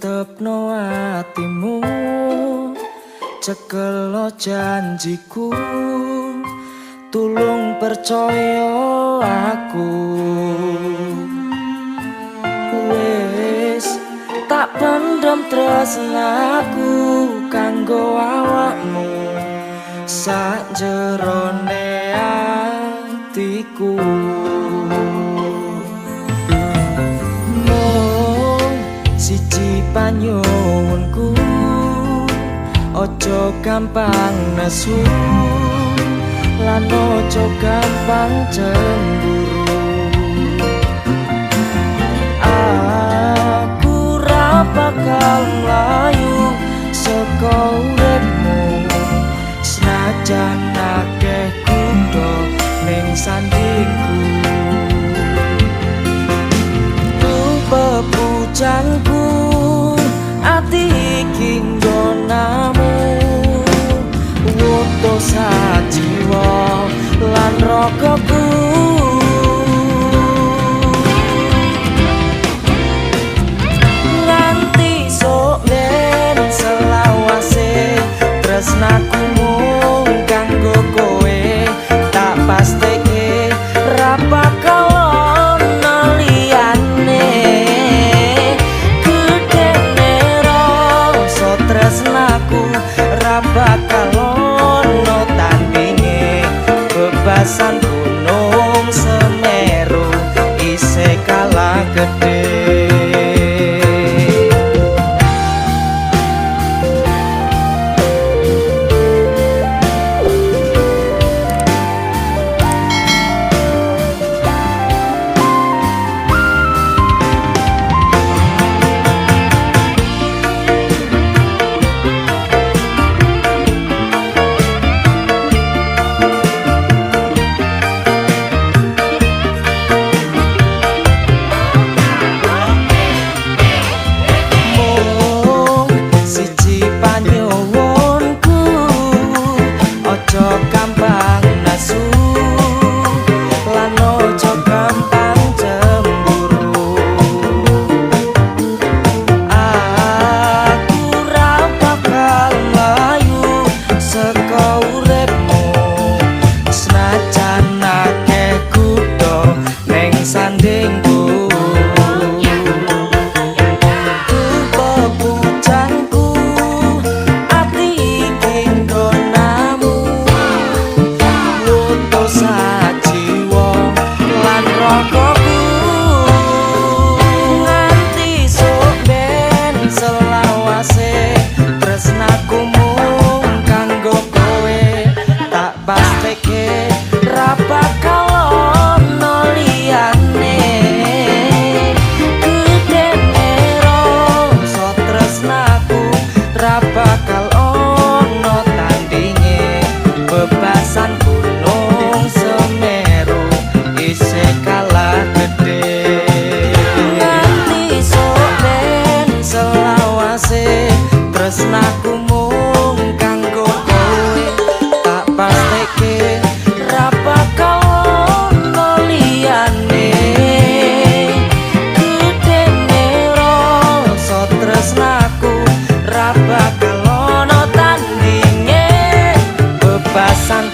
Antepno atimu, cekelo janjiku, tulung percaya aku. Wis tak pendem tresnaku kanggo awakmu sakjerone atiku. Mung siji panyuwunku, ojo gampang nesu lan ojo gampang cemburu. Aku ra bakal mlayu saka uripmu, senajan akeh kutha ning sandingku. Pepujanku, ati iki nggonamu, wutuh sajiwa lan ragaku. Nganti sok ben selawase tresnaku mung kanggo kowe, tak pasteke ra bakal ono liyane. Gedene rasa tresnaku ra bakal ono tandinge, bebasan gunung Semeru isih kalah gedhe. Mung siji panyuwunku, ojo gampang nesu lan ojo gampang cemburu. Aku ra bakal mlayu saka uripmu, senajan akeh kutha ning sandingku. Pepujanku, ati iki nggonamu, wutuh sajiwa lan ragaku. Nganti sok ben selawase tresnaku mung kanggo kowe, tak pasteke ra bakal ono liyane. Gedene rasa tresnaku ra bakal ono tandinge, bebasan gunung Semeru isih kalah gedhe. Nganti sok ben selawase tresnaku mung kanggo kowe, tak pasteke ra bakal ono liyane. Gedene rasa tresnaku ra bakal ono tandinge, bebasan